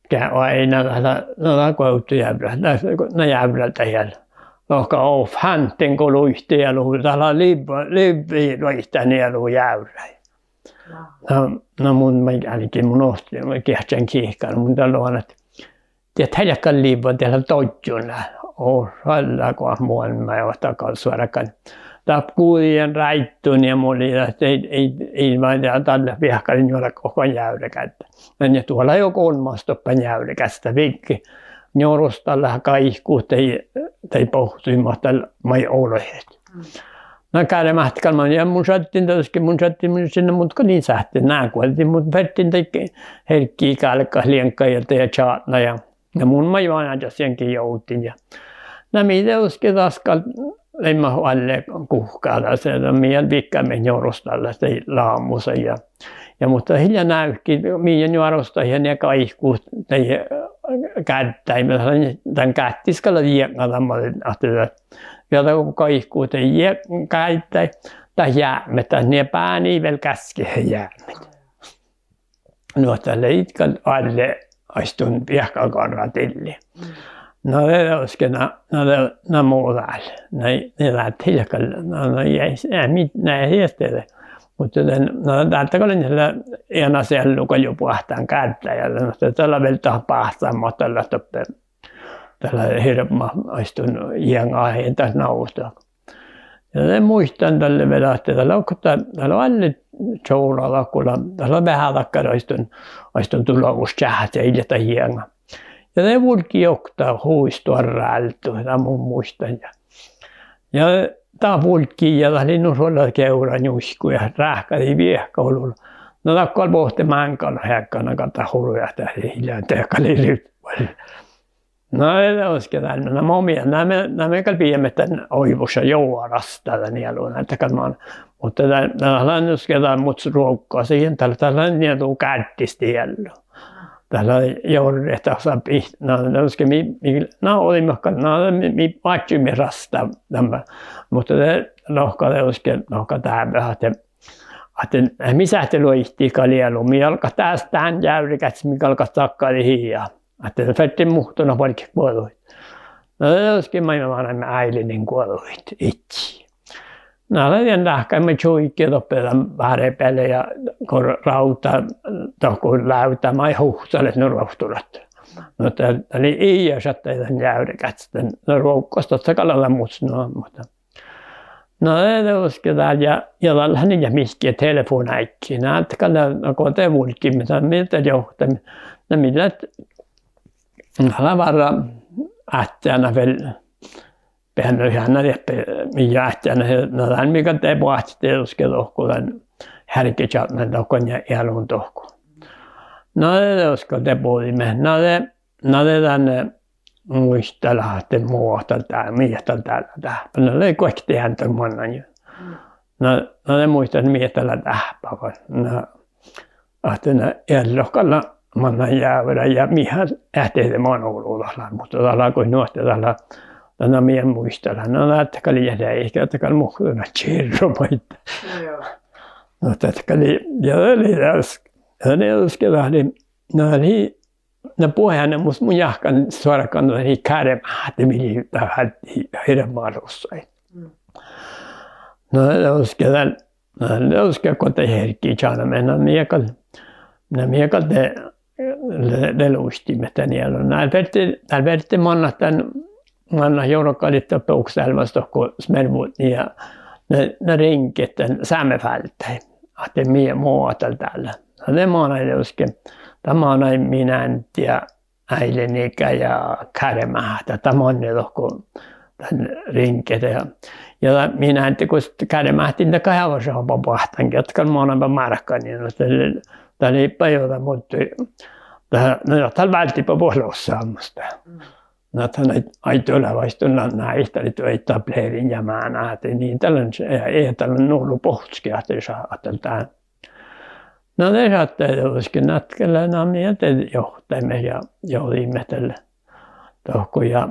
Ge, oaidná, dat lea, na dat guovtto jávrra, na, na jávrra dat eal. Lohká: O fánten go luittii ealu, dat lea livva, livvii luitán ealu jávrái. Na, na mun maid álgen, mun ohcen, mun geahččan kihkkan, mun dat logan ahte diet eai leat gal livva, diet leat dožžon. O šallagoat, muohta gal suorgan. Dat guđiin ráiddun ja mun lei ahte ii, ii, ii maid dalle viehkadit njuolggat go jávrregáddet. Na ja duo lea jo golmmas doppe jávrregáddet, vigge, njorustalat, gaikkuhit daid, daid bohccuid mat dal maid olbmot. Na Káremáhte gal manne ja mun šadden dieđusge, mun šadden, mun šadden, mun gal in sáhte, na guođi, mun ferten daid herggiid gálggaid lieŋggaid ja čatnai ja, na mun maid vanažan ja johten ja, na mii dieđusge das gal leimmet oalle guhká das, ja mii gal viehkáimet njorustalat daid lámusaid ja, ja muhto ii lean návkki, mii njorustalat ja nie gaikkuhit daid, eh, gáddái, dan gáddis gal lea jiekŋa dan made ahte dat, ja dat gaikkuhit daid jie-, gáddái, dat jápmet, dat nie bánii vel gásket jápmet. Nu dat lei gal oalle aistun viehkagarra dilli. Na de dieđusge na, na de, na mo dál, na, na dat ii leat gal, na, na jai, eh, mii, na jai de, muhto dan, na dat gal lea eanas eallu gal juo boahtán gáddái ja, na dat lea vel dat báhcán mat dat lea doppe, dat lea hirbmat aistun jieŋa dat nagohtá. Ja de muittán dalle vel ahte dat lea okta, dat lea oalle čola dat go lea, dat lea veahá dakkár aistun, aistun dullaguščáhci, ii leat dat jieŋa. Ja de vulggii okta hui stuorra áldu, dat mun muittán ja, ja dat vulggii ja dat lei nu suolla geavra njuiku ja ráhkadii viehka ollu. Na dat gal bohte máŋgga eakkár, na gal dat hui ahte ii lean dehe gal ii ri- Na dieđusge dan, na mo mii, na mii, na mii gal bijaimet dan oibuša jo rastá dan ealu, na dat gal man, muhto dat, na dat lea dieđusge dan, muhto ruovggas ii, dat, dat lea nie du gáddis eallu. Dat lea jorret dasa bit-, na dieđusge mii, mii, na ođiimet gal, na mii, mii oaččuimet rastá dan, muhto de lohká dieđusge, lohká dáppe ahte, ahte mii sáhttit luoidit gal ealu, mii galgat dás dán jávrregáddet, mii galgat dakkár ja, ahte fertet muhtun barget guođuid. Na dieđusge maid manaimet áilduin guođuid idji. Na lea dien ráhkadit maid čuiget doppe dan bárbeale ja go rávdda, dohko lávdá maid huhtalit nu ruovttoluotta. Nu dat, dat lei ii šattai dan jávrregáddet, na ruovggas dat gal lea dan mus, no, muhto Na de dieđusge dál ja, ja dalle han ii leat mihkkege telefonáigge. Na dat gal lea, na go de vulggiimet, na mii de johtimet, na mii leat, na lea várra átjánat vel, beassat, na dieppe, mii átjánat, na dan mii gal de boahtit dieđusge dohko dan heargečatnái dohko ja ealun dohko. Na de dieđusge de bođiimet, na de Na de dan, eh, muitalat ahte mo dat dál, mii dat dál dáhpá. Na lei goit dehándor mannan ja. Na, na de muitalat mii dat dál dáhpá gal. Na, ahte na ealot gal mannan jávrái ja mii eat dieđe man olu dat lea, muhto dat lea goit nu ahte dat lea, dat na mii muitalat. Na dat gal lei, dat gal muhtumat čirru maid. Na dat gal lei, ja dat lei das, dat lei das, dat lei, na lei Na buot eanemus mun jáhkán suorgan dat lei Káremáhte, mii dat válddii hirbmat russai. Na dieđusge dál, na dieđusge go dat hergii čalmmat, na mii gal, na mii gal de, de, de luittiimet dan eallu. Na fertii, dál fertii mannat dan, mannat jorgalit doppe Okstelvas dohko smervudni ja na, na riŋget dan sámefálddái. Ahte mii mo dal dál. Na de manai dieđusge, dat manai min ánte ja áillit-Nika ja Káremát, dat manne dohko dan riŋget ja, ja dat min ánte gos Káremát dal gal eai oažžu boahtán, dat gal manaiba márkanii, nu dat, dat lei ba jo dat muddui, dat, na dat dal válddibba buot lossat muhto. Na dat ii, ii dieđe oaidnit, na, na ii dat lei etablering ja mánát, ahte nie dat lea, ii dat lea nu olu bohcci ahte šat, ahte dál Na de šattai dieđusge, na dat gal lea, na mii de johtiimet ja jođiimet dalle dohko ja,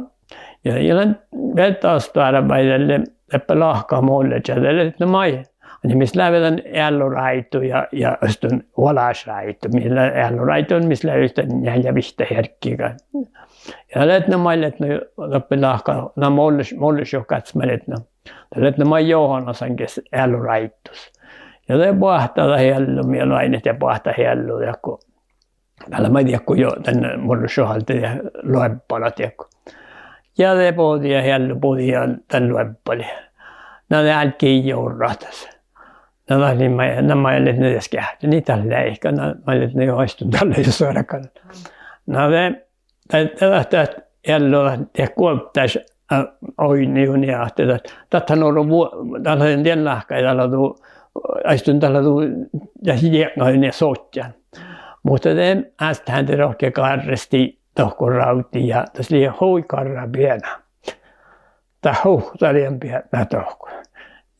ja, ja lean, de dat stuorra bajai dalle, dáppe lahka molle ča, de leat na maid, ani mis lávii dan ealluráidu ja, ja aistun oalášráidu, mis lea ealluráidu, mis lávii dan njeallje vihtta herggiga. Ja leat na maid leat na dáppe lahka, na molleš, molleš juo gátsma leat na. Dat leat na maid Johanásan ges ealluráiddus. Ja de boahtá dat eallu, mii oaidnit ja boahtá eallu dego. Dalle maid dego jo dan molleš juo alde loebbala dego. Ja de bođii eallu, bođii dan loebbaliin. Na de álggii jorrat das. Na dat lei maid, na maid leat na dies geahččat, nie dat leat, na maid leat na jo aistun dalle jo suorgán. Na de dat, dat, dat eallu, dat guovddáš, eh, oidne juo nie ahte dat, dat han olu vuo-, dat lea dien láhkai, dat lea du, aistun dat lea du, ja jiekŋain nie sotján. Muhto de ástán de rohkki garrestii dohko rávdii ja das lei hui garra biena. Dat hui, dat lei biena dohko.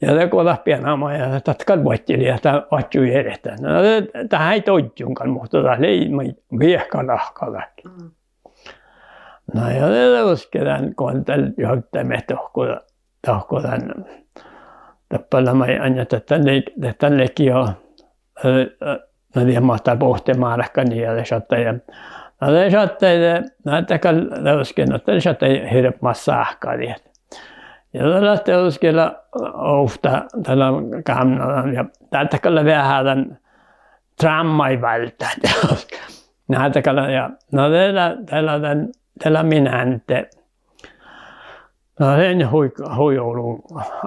Ja de go dat biena maid, dat gal vuodjilii dat oaččui eret. Na de, dat eai dožžon gal, muhto dat lei maid viehka lahka dat. Na ja de dieđusge dan go dal johtiimet dohko, dohko dan, dáppe lea maid ain dat dan lei-, dat dan ledje jo, eh, eh, na dieđusge mat bohte márkanii ja de šattai ja, na de šattai de, na dat gal dieđusge, na dat šattai hirbmat sáhkadit. Ja dat lea dieđusge lea ovtta, dat lea gámna dan ja dat gal lea veahá dan trámmaid váldit. Na dat gal lea, ja, na de lea, de lea dan, de lea min ánte. Na de lei hui, hui olu,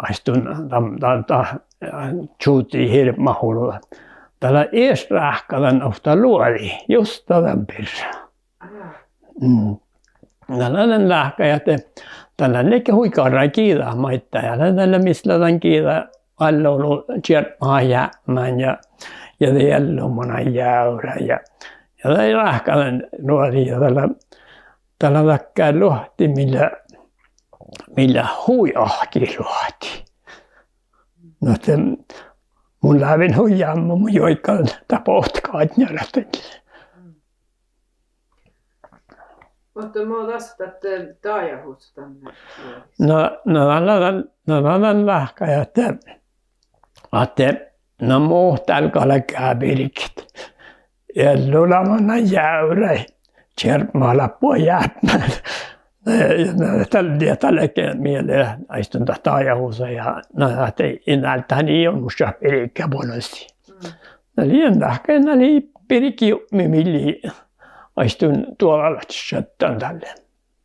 aistun dan, dan, dan, čuhtii hirbmat olu. Dat lea ieš ráhka dan ovtta luođi, justa dan birra. Mm. Dat lea dan láhkai ahte dat lea ledje hui garra giđa maiddái, ja dat lea mis lea dan giđa, álo olu čierpmahat jápmán ja, ja de eallu manai jávrái ja, ja dat lei ráhka dan luođi ja dat lea, dat lea dakkár luohti mii lea, mii lea hui ahki luohti. Nu ahte mun lávejin hui jámma mu juoigan dat bohte gáinna dalle. Muhto mo das dat, eh, dajahusat dan, eh, luođis? Na, na dat lea dan, na dat lea dan láhkai ahte, ahte na mo dál galgá birget. Eallu lea manai jávrái, čierpmahat lea buot jápmán. Na, na dat lea, dat lea ge mielde, aistun dat dajahusa ja na ahte in áltán ii olmmoš birge buonus. Na lei dan láhkai, na lei birge jupmi mii lei, aistun duođalaččat šaddan dalle.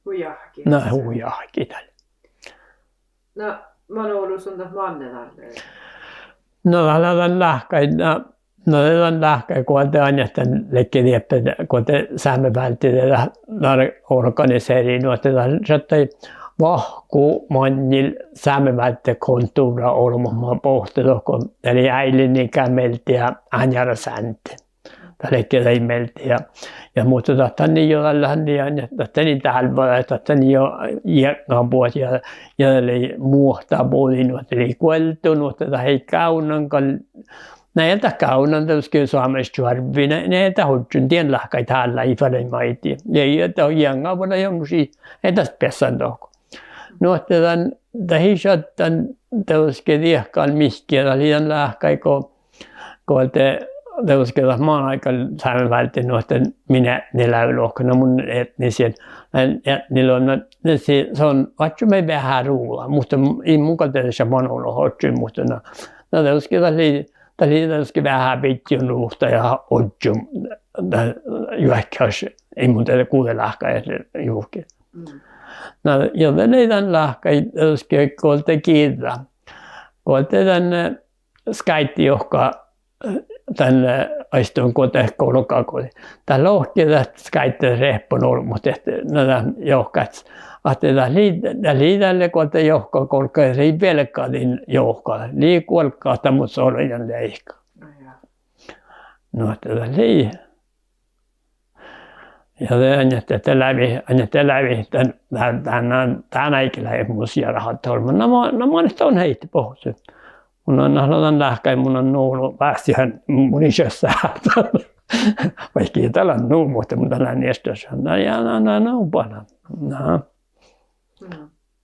Hui áhki. Na hui áhki dalle. Na man olu son dat manne dalle? Na dat lea dan láhkai, na, na de dan láhkai go de ain dan ledje dieppe, go de sámefálddii de dat, dat organiserii, nu ahte dat šattai vahku maŋŋil sámefáldekontohra olbmot mat bohte dohko, dat lei Áillit-Nika mielde ja Ánjárasánde. Dat ledje daid mielde ja, ja muhto dat han ii jo, dat han ii, dat han ii dálva, dat han ii jo jiekŋabuot ja, ja dat lei muohtabođii, nu ahte lei guoldu, nu ahte dat ii gávdnan gal, na ii dat gávdnan dieđusge soames čuorvvi, na ii dat ožžon, dien láhkai hállái fal maiddái. Ja ii dat jiekŋabuot, ja mu šii, ii dat beassan dohko. Nu ahte dan, dat ii šaddan dieđusge diehkal mihkkege, dat lei dan láhkai go, go de dieđusge dat manai gal sámi váldit nu ahte min eatni lei lohká, na mun eatni sii, eatni lei, na, na sii, son oaččui mii veahá ruđa, muhto in mun gal dieđe šat manu logi oaččui, muhto na, na dieđusge dat lei, dat lei dieđusge veahá bidjun luhtta ja ožžon, dat juohkehaš, in mun dieđe guđe láhkai juhke. Na ja dat lei dan láhkai dieđusge go de giđđa, go de dan, eh, skáiddi johka, dan, eh, aistun go de golga go, dat lohke dat skáiddi rehpon olbmot, ahte na dat johkat, ahte dat lei, dat lei dalle go de johka golga lei vielgadin johka, lei golgga ahte mun soljan deike. Nu ahte dat lei. Ja de, de lávii, de lávii dan, dan, dan, dan áiggi lávii mus jearahat olbmot. Na mo-, na mo-, don heittii bohcci. Mun lean, na, dan láhkai, mun lean nu vássihan mun ieš sáhtán. Vaikko dat lean nu, muhto mun dat lean ieš sáhtán. Na ja, na, na, na, bala. Na.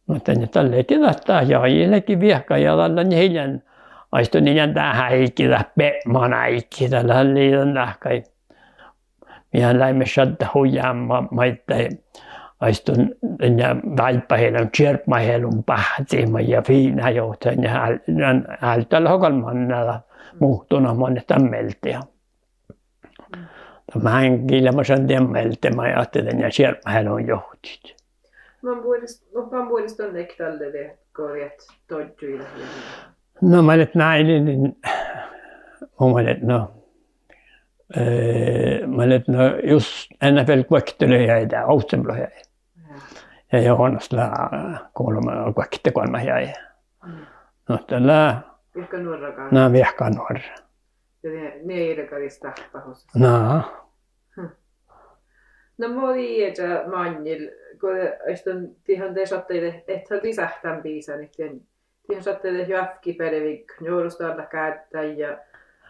Muhto dan ledje dat, dat jagi ledje viehka ja dalle lei hiljan, aistun, ii lean dat áigi, dat biepmu áigi, dat lei dan láhkai. Mii leimmet šaddat hui eamma maiddái, aistun, ja váibbaheallun, čirbmaheallun báhci maid ja fiinna johtit ja ál-, ál-, álduhállat gal manná dat muhtun manne dan mielde ja. Dat máŋgii leamašan dien mielde maid ahte dan čirbmaheallun johtit. Man buoret, man buoret don ledje dalle de go diet dožžuidat? Na maid leat náilin, mun maid leat, no, eh, maid leat, no, jus eanet vel guoktelogis, ovccinuppelogis. Ja Johanes lea golbma, guokte golmma jagi. No dat lea viehka nuorra gal. Na viehka nuorra. Ja nie, nie irgadis dáhpáhusas. Na. Na mo dii ieža maŋŋil go, aistun, diehan de šattai de, eat dii sáhttán bisanit, dien, diehan šattai de joavkki beare viggat, njuorus dal gal gáddái ja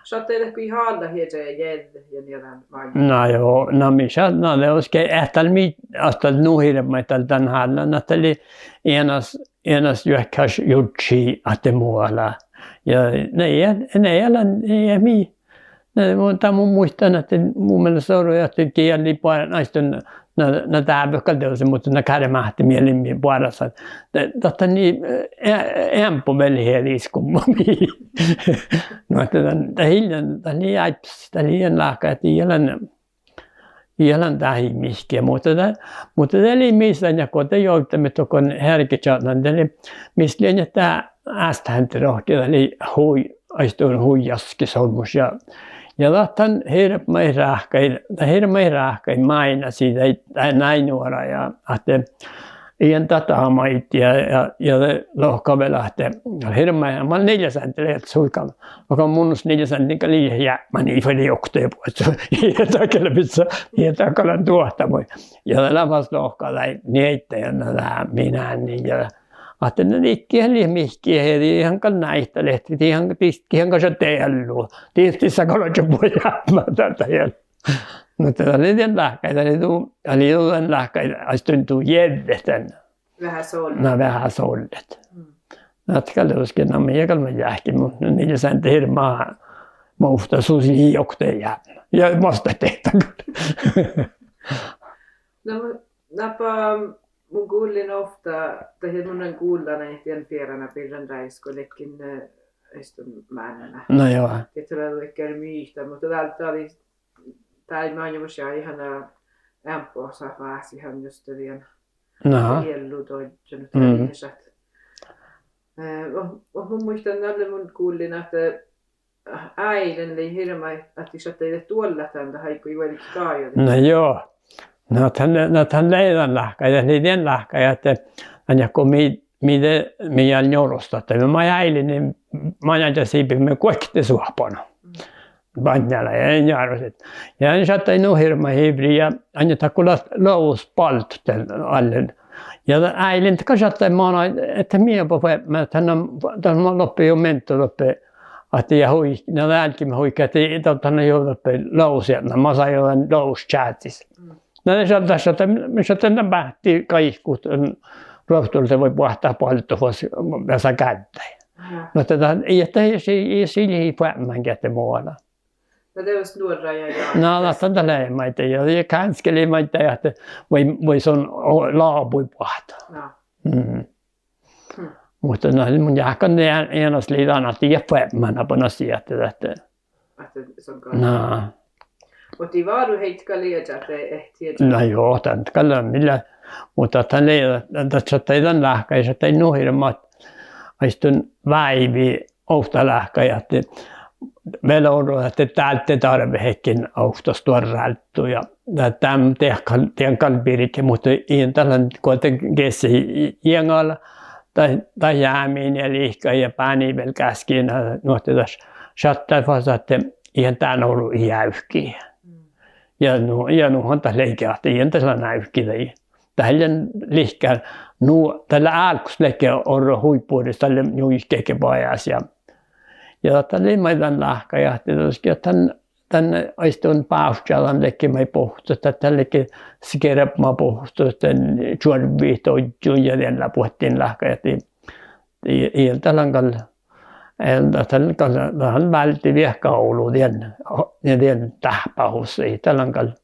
šattai de go ii hálla ieža jeđđet ja nie dan maŋŋil. Na jo, na mii šat-, na dieđusge eat dal mii, ahte nu hirbmat dal dan hálla, na dat lei eanas, eanas juohkehaš jurddašii ahte muđui lea. Ja ne, ne, ne, ja mii Na, mun, dat mun muittán ahte mu mielas orui ahte gii lei boaras, aistun, na, na dábehii gal dieđusge, muhto na gáre máhte mii leimmet boarásat. Dat, dat, dat lei, eh, eambbo vel hieđis gumma mii. Nu ahte dat, dat ii lean, dat lei áibbas, dat lei ii lean láhkai, dat ii lean, ii lean dat ii mihkkege, muhto dat, muhto dat lei mis dan go de jovddiimet dohko heargečatnaan, dat lei, mis lei dat ástahánti rohki, dat lei hui, aistun hui jaskes olmmoš ja, ja dat han hirbmat ráhkadit, dat hirbmat ráhkadit máinnasii daid, daid, daid nuora ja ahte ii lean dat maid ja, ja, ja de lohká vel ahte hirbmat, man nilles áiddi lei suikan. Aga mun nilles áiddi gal ii jápmán, ii fal oktage buot, ii dat gal mis, ii dat gal lean duohta maid. Ja de lea fas lohká daid nieiddain ja dat mii nánnit ja ahte na dikkihan lei mihkkege, diehan gal náitalehtet, diehan, diehan gal šat deallu, diehan disa gal ožžon buot jápmán dat, dat ii lean. Muhto dat lei dien láhkai, dat lei du, dat lei du dan láhkai, aistun, du jeđđet dan. Veahá sollet. Na veahá sollet. Na dat gal dieđusge, na mii gal maid jáhkit, muhto nilles áiddi hirbmat movtta, sus lei oktage jápmán. Ja mastat dieid gal. Na, napa mun gullen ovtta, dahje mun lean gullan ahte dien fearana birran rájes go ledjen, eh, aistun, mánná. Na jo. Dieđusge lea dakkár mihkkege, muhto dál, dál, dál maŋŋá ja ihan eambbo osa vásihan juste dien. Na. Eallu dožžon, muhto dieđusge. Eh, o-, o-, mun muittán dalle mun gullen ahte áilen lei hirbmat ahte šattai de duollat dan, dat áiggi vuolgit gájodit. Na jo. Na dat, na dat lei dan láhkai, dat lei dien láhkai ahte, eh, go mii, mii de, mii gal njuorustit, ahte mii áilen, maŋŋá ja sibbiimet guokte suohpana. Baŋŋala ja njuorustit. Ja šattai nu hirbmat ivrii ja ain dat go lea logus baldut dan allen. Ja áilen dat gal šattai manai, ahte mii oba fue-, ma-, dat, dat lea doppe jo mentu doppe, ahte ja hui-, na álggiimet huikat, ahte dat, dat lea jo doppe logus ja na masa jo dan logus čázzis. Na de šat-, dat šattai, šattai dan báhti gaikkuhit, ruovttolusa vai boahtá balddu fas, ja sa gáddái. Na de dat, ii dat, ii, ii, ii fuomáŋge ahte muđui lea. Na, dieđus nuorra ja, ja. Na, dat han dat lei maiddái ja, ja gánske lei maiddái ahte, vai, vai son o-, lábui boahtá. Na. Mm. Hm. Muhto na, mun jáhkán, eanas lei dan ahte ii fuobmán naba na siehte ahte, ahte, ahte son gal. Na. Muhto dii váru iežat gal ieža ahte, eh, ieža. Na jo, dat gal lei mii lea, muhto dat lei, dat šattai dan láhkai, šattai nu hirbmat, aistun váivi ovtta láhkai ahte vel orro ahte dál de darvehedje ovtta stuorra álddut ja dat, dan dien gal, dien gal birge, muhto ii dat lean go de geasi jeŋala, dat, dat jámin ja lihkkai ja báni vel gáskin, nu ahte dat šattai fas ahte ii dán olu jávki. Ja nu, ja nu han dat lei ge ahte ii dat lean jávki dai. Dat lei lihkká, nu, dat lea álggus ledje orro hui bures, dat lea njuikehit bajás ja, ja dat lei maid dan láhkai ahte dieđusge dan, dan aistun bávččadan ledje maid bohccot, dat, dat ledje skerbma bohccot dan čuorvvit ožžon ja dien lea buot dan láhkai ahte ii, ii dat lean gal, ii dat lean gal, dat lean váldit viehka olu dien, ja dien dáhpáhusat, ii dat lean gal.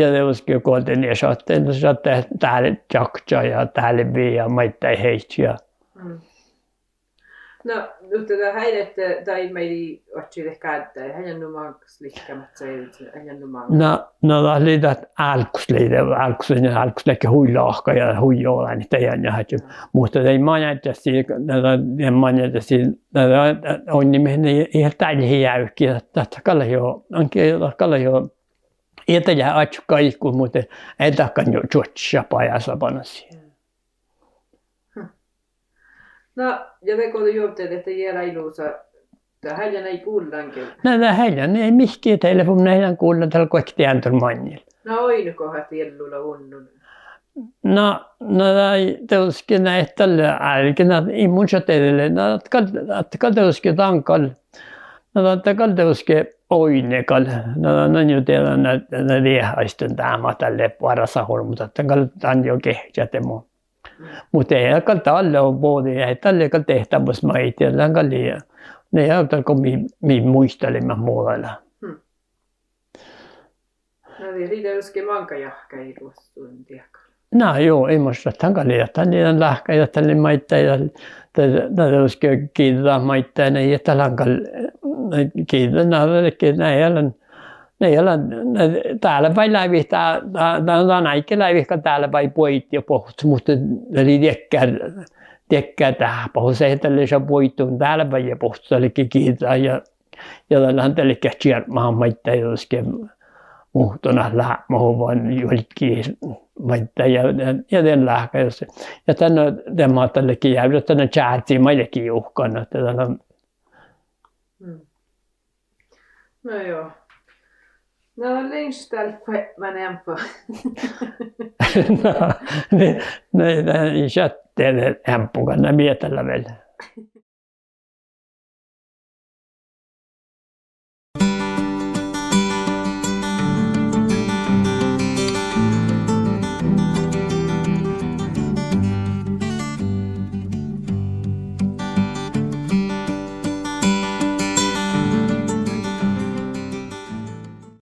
Ja dieđusge go de nie šattai, šattai dál čakča ja dálvi ja maiddái iežat ja. Mm. Na, nu ahte dat eai leat, eh, daid maid oaččui de gáddái, eai lean nu máŋggas lihkká mat sii, eai lean nu máŋggas. Na, na dat lei dat álggus lei, dat álggus, álggus ledje hui lohkat ja hui jođánit ja, ja, ja. Muhto daid maŋŋá sii, na, na, daid maŋŋá sii, na, na, oinnimin ii, ii dat lei jávki, dat, dat gal lei jo, aŋkke, dat gal lei jo, ii dat lei oaččut gaikkus, muhto ii dat gal čuoččat bajásabanassii. Na, ja de go juovttit ahte ii leat lusa, dat eai lean gullán ge. Na, dat eai lean, ii mihkkege telefovdna eai lean gullán, dat lea goit deandur maŋŋil. Na oidno go ahte iellui lea unnon. Na, na dat dieđusge, na, dalle álgen, na, in mun šat dieđe, na, dat gal, dat gal dieđusge dan gal, na, dat, dat gal dieđusge oidne gal, na, na, na, nu dieđán, na, na, dieđán aistun dáhpáhusat dalle boarrása olbmot, dat gal dan jo gehččá de mu Muhto ii gal dalle bođii, ii dalle gal diehtá mus maid, ii lean gal lea. Na, ja dat go mii, mii muitalit mat mo dala. Hm. Na, dieđusge máŋga jahkáid ruossun diekkár. Na jo, ii mus dat dan gal lea, dat lea dan láhkai, dat lea maiddái, dat, dat, dat dieđusge giđđat maiddái, na, ja dat lean gal, na, giđđat, na, dat ledje, na, ja lean, na, ja lean, na, dálvái lávejit, dat, dat, dat, dat áigge lávejit gal dálvái buoidit ja bohccot, muhto dat lei diekkár, diekkár dáhpáhus, dat lei šat buoidut dálvái ja bohccot, dat ledje giđđat ja, ja dat lean, dat ledje čiorpmahan maiddái dieđusge muhtumat lápmahuvvan juolggi maiddái ja, ja, ja dien láhkai, ja dan, dan mat dat ledje jávrat dan čázi maid ledje juhkan, ahte dat lean Mm. No jo. Na, lean dál fuobmán eambbo. Na, na, na, ii šat dieđe eambbo gal, na, mii dat lea vel.